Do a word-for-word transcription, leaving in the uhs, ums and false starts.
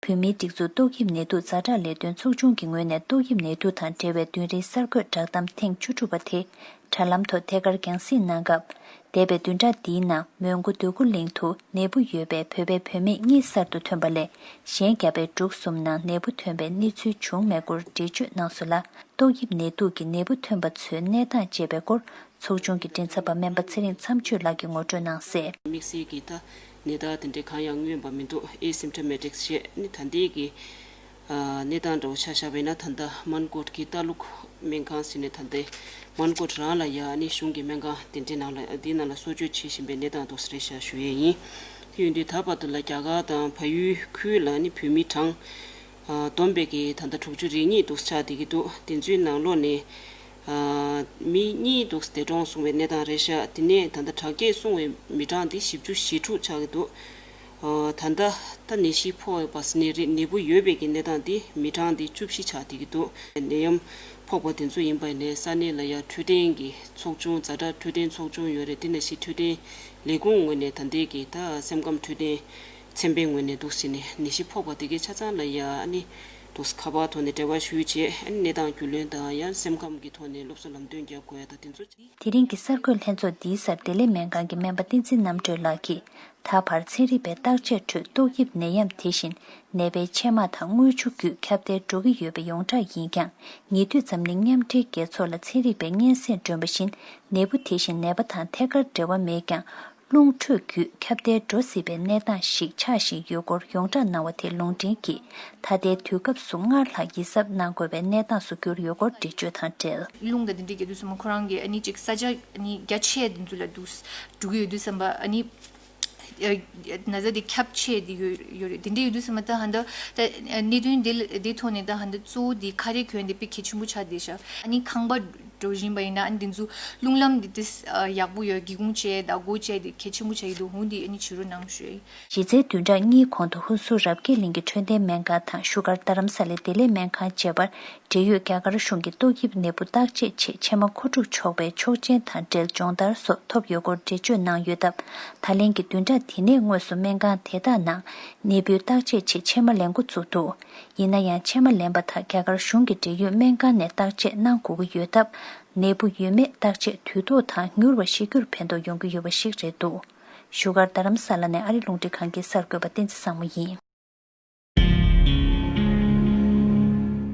བོད་མིའི་སྒྲིག་འཛུགས་ཏོག་དབྱིབས་ནད་དུག་ཛ་དྲག་ལས་དོན་ཚོགས་ཆུང་གི་ངོས་ནས་ཏོག་དབྱིབས་ནད་དུག་དང་འབྲེལ་བའི་བདུན་རེའི་གསར་འགོད་བསྒྲགས་གཏམ་ཐེངས་བཅུ་དྲུག་པ་དེ་དྲ་ལམ་ཐོག་ཐད་ཀར་རྒྱང་སྲིང་གནང་སྐབས། འདས་པའི་བདུན་ཕྲག་འདིའི་ནང་མོན་གྷོ་འདོད་རྒུ་གླིང་དུ་ནད་འབུ་ཡོད་པའི་བོད་པའི་བུད་མེད་གཉིས་གསར་དུ་ཐོན་པ་ལས། གཞན་རྒྱ་བལ་འབྲུག་གསུམ་ནང་ནད་འབུ་ཐོན་པའི་གནས་ཚུལ་བྱུང་མེད་སྐོར་འགྲེལ་བརྗོད་གནང་སོང་ལ། ཏོག་དབྱིབས་ནད་དུག་གི་ནད་འབུ་ཐོན་པ་ཚོའི་གནས་སྟངས་བཅས་པའི་སྐོར། ཚོགས་ཆུང་གི་མགྲིན་ཚབ་པ་སྨན་པ་ཚེ་རིང་མཚམས་གཅོད་ལགས་ཀྱིས་ངོ་སྤྲོད་གནང་གསལ། དམིགས་བསལ་གྱི་ད་ནད་རྟགས་དེ་འདྲའི་གང་ཡང་མངོན་པ་མི་འདུག Asymptomatic ཞེས་ནི་ད་ལྟའི་གི་ཨ་གནས་སྟངས་འདྲ་བོ་ཆ་བཞག་པ་ཡིན་ན། ད་ལྟ་མོན་གྷོ་གི་ལྟ་ལུགས་སྨན་ཁང་ཟེར་ནས་ད་ལྟའི་མོན་གྷོ་རང་ལ་ཡ་ནི་གཞུང་གི་སྨན་ཁང་དེ་འདྲའི་ནང་ལ་འདིའི་ནང་ལ་གསོ་བཅོས་བྱེད་བཞིན་པའི་གནས་སྟངས་འདུག་ཟེར་ཤག་ཞུ་ཡས་ཡིན། དེ་ཡིན་དུས་ད་བར་དུ་ལ་རྒྱ་གར་དང་བལ་ཡུལ་ཁུལ་ལ་ནི་བོད་མི་གྲངས་ཨ་བསྡོམས་པའི་གི་ད་ལྟ་དྲུག་ཅུ་རེ་གཉིས་འདུག་ཆགས་བསྡད་ཀྱི་འདུག་དེ་ཚོའི་ནང་ལོགས་ནས། ཨ་མི་གཉིས་འདུག་འདས་གྲོངས་སོང་བའི་གནས་སྟངས་རེད་ཤག་དེ་ནས་ད་ལྟ་དྲག་སྐྱེད་སོང་བའི་མི་གྲངས་འདི་བཞི་བཅུ་ཞེ་དྲུག་ཆགས་ཀྱི་འདུག་ཨ་ད་ལྟ་ད་ནད་གཞི་ཕོག་པ་ཟེར་ནའི་རེད། ནད་འབུ་ཡོད་པའི་གི་གནས་སྟངས་འདི་མི་གྲངས་འདི་བཅུ་བཞི་ཆགས་བསྡད་ཀྱི་འདུག་ནད་ཡམས་ཕོག་པ་དེ་ཚོ་ཡིན་པ་ཡིན་ནའི་ས་གནས་ལ་ཡ་འཕྲོད་བསྟེན་གྱི་ཚོགས་ཆུང་ཛ་དྲག་འཕྲོད་བསྟེན་ཚོགས་ཆུང་ཡོད་རེད། དེ་ནང་བཞིན་འཕྲོད་བསྟེན་ལས་ཁུངས་ངོས་ནས་ད་ལྟའི་གི་ད་སེམས་ཁམས་འཕྲོད་བསྟེན་ཚན་པའི་ངོས་ནས་འདུག་ཟེར་ནས་ནད་གཞི་ཕོག་པ་དེ་གའི་ཆ་ཚང་ལ་ཡ་ཨ་ནི་འདུག་ཁ་པར་ཐོག་ནས་འབྲེལ་བ་ཞུས་རྗེས་ཨ་ནི་གནས་སྟངས་རྒྱུས་ལོན་དང་ཡང་སེམས་ཁམས་ཀྱི་ཐོག་ནས་སློབ་གསོ་ལམ་སྟོན་རྒྱབ་དགོས་ཡ་དང་དེ་ཚོ། དེ་རིང་གི་གསར་འགོད་ལྷན་ཚོགས་འདིའི་སར་བདེ་ལེགས་སྨན་ཁང་གི་སྨན་པ་བསྟན་འཛིན་རྣམ་གྲོལ་ལགས་ཀྱིས། ད་བར་ཚན་རིག་པའི་བརྟག་དཔྱད་ཁྲོད་ཏོག་དབྱིབས་ནད་ཡམས་དེ་བཞིན་ནད་པའི་ཆད་མ་དང་དངུལ་ཆུ་བརྒྱུད་ཁྱབ་གདལ་འགྲོ་གི་ཡོད་པའི་ཡོངས་གྲགས་ཡིན་ཀྱང་། ཉེ་དུས་ཙམ་ནས་མཉམ་འབྲེལ་རྒྱལ་ཚོགས་ལ་ཚན་རིག་པའི་སྙན་སེང་བསྒྲོན་པ་བཞིན་ནད་འབུ་དེ་བཞིན་ནད་པ་དང་ཐད་ཀར་འབྲེལ་བ་མེད་ཀྱང་། རླུང་འཕྲོད་བརྒྱུད་ཁྱབ་གདལ་འགྲོ་སྲིད་པའི་གནས་སྟངས་ཤིག་ཆགས་བཞིན་ཡོད་སྐོར་ཡོངས་གྲགས་གནང་བ་དེ་ལུང་འདྲེན་གྱིས། ད་ལྟའི་དུས་སྐབས་སུ་སྔར་ལྷག་ཡིད་གཟབ་གནང་དགོས་པའི་གནས་སྟངས་སུ་གྱུར་ཡོད་སྐོར་འགྲེལ་བརྗོད་དང་འབྲེལ། རླུང་དང་དེ་འདྲའི་གྱི་དུས་ཙམ་པ་ཁོ་རང་གི་ཨ་ནི་ཅིག་ས་ཆ་ཨ་ནི་རྒྱ་ཆེ་དེ་ཚོ་ལ་འདུག་འགྲོ་གི་ཡོད་དུས་ཙམ་པ་ཨ་ནི་ན་ཚ་དེ་ཁྱབ་ཆེ་དེ་ཡོད་ཡོད་རེད། དེ་འདྲའི་ཡོད་དུས་ཙམ་པ་ད་ཧ་ད་ད་གནད་དོན་དེ་ལ་དེ་ཐོག་ནས་ད་ཧ་ད་གཙོ་བོ་དེ་ཁ་རས་གྱོན་དེ་དཔེ་གལ་ཆེན་པོ་ཆགས་བསྡད་ཤག་ཨ་ནི་ཁང་པ་འགྲོ་བཞིན་པ་ཡིན་ན་ཨ་ནི་དེ་ཚོ་རླུང་ལམ་དེ་ཏིས་ཡག་པོ་ཡོད་སྒེའུ་ཁུང་བཅས་བདག་པོ་བཅས་དེ་གལ་ཆེན་པོ་ཆགས་ཀྱི་འདུག་འོ་དེ་ཨ་ནི་བྱེད་རོགས་གནང་ཞུ་ཡ་ཡིན། གཞི་རྩའི་བདུན་ཕྲག་གཉིས་གོང་དུ་ཧུན་སུར་རབ་རྒྱས་གླིང་གི་འཕྲོད་བསྟེན་སྨན་ཁང་དང་བཞུགས་སྒར་རྡ་རམ་ས་ལའི་བདེ་ལེགས་སྨན་ཁང་བཅས་པར་འབྲེལ་ཡོད་རྒྱ་གར་གཞུང་གི་ཏོག་དབྱིབས་ནད་འབུ་བརྟག་དཔྱད་ཆེད་ཆད་མ་མཁོ་སྒྲུབ་ཆོག་པའི་ཆོག་མཆན་དང་འབྲེལ་སྦྱོང་བརྡར་སོགས་ཐོབ་ཡོད་སྐོར་འགྲེལ་བརྗོད་གནང་ཡོད་སྟབས། ད་ལན་གྱི་བདུན་ཕྲག་དེ་ནས་དངོས་སུ་སྨན་ཁང་དེ་དག་ནང་ནད་འབུའི་བརྟག་དཔྱད་ཆེད་ཆད་མ་ལེན་འགོ་བཙུགས་འདུག་ཡིན་ན་ཡང་ཆད་མ་ལེན་པ་དག་རྒྱ་གར་གཞུང་གི་འབྲེལ་ཡོད་སྨན་ཁང་ནས་བརྟག་དཔྱད་གནང་དགོས་ཀྱི་ཡོད་སྟབས། ནད་འབུ་ཡོད་མེད་བརྟག་དཔྱད་དུས་ཐོག་དང་མྱུར་བ་ཞིག་རྒྱུར་ཕན་ཐོགས་ཡོང་གི་ཡོད་པ་ཞིག་རེད་འདུག་བཞུགས་སྒར་རྡ་རམ་ས་ལ་ནས་ཨ་རི་རླུང་འཕྲིན་ཁང་གི་གསར་འགོད་པ་བསྟན་འཛིན་བཟང་མོ་ཡིན།